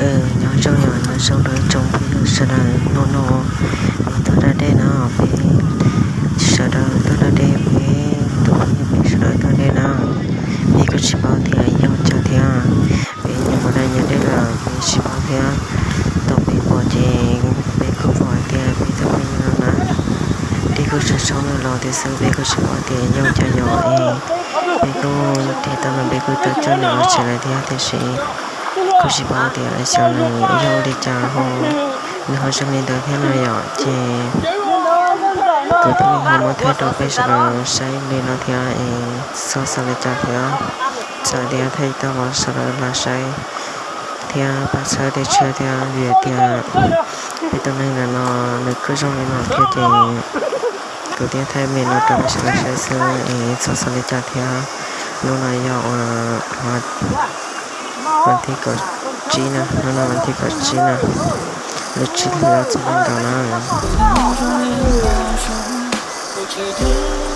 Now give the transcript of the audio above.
Nyob zoo yom, nyob zoo rau ib tsoom phooj ywg sawv daws. Hnub no peb tuaj da dej no, peb sawv daws tuaj da dej, peb tus phooj ywg peb sawv daws tuaj dej na. Peb kuj tsis paub tias yog cas thiab, peb nyuam qhuav da nyuag dej lawm peb tsis paub thiab. Thaum peb pom ces peb kuj pom hais tias peb tus phooj ywg no na, dej kuj tshoob tshoob nws los tiam sis peb kuj tsis paub tias yog cas yom es peb kuj nrhiav tau los peb kuj tau coj nws los tsev lawm thiab tiam sis kuj tsis paub tias xyov nws yog ua li cas ho nws ho zoo li ntawd thiab no yom. Ces kuv thiaj li ho muab thaij rau peb sawv daws saib li no thiab es txhob xav li cas thiab. Txawm tias thaij tau los sawv daws lam saib thiab pab txhawb tej tshiab thiab vim tias peb tus neeg ntawm no nws kuj zoo li no thiab ces kuv thiaj thaij me no rau peb sawv daws saib xwb es txhob xav li cas thiab. Hnub no yog ua vas thib kaum tsib na, hnub no vas thib kaum tsib na, lub tsib hlis ob txhiab nees nkaum na.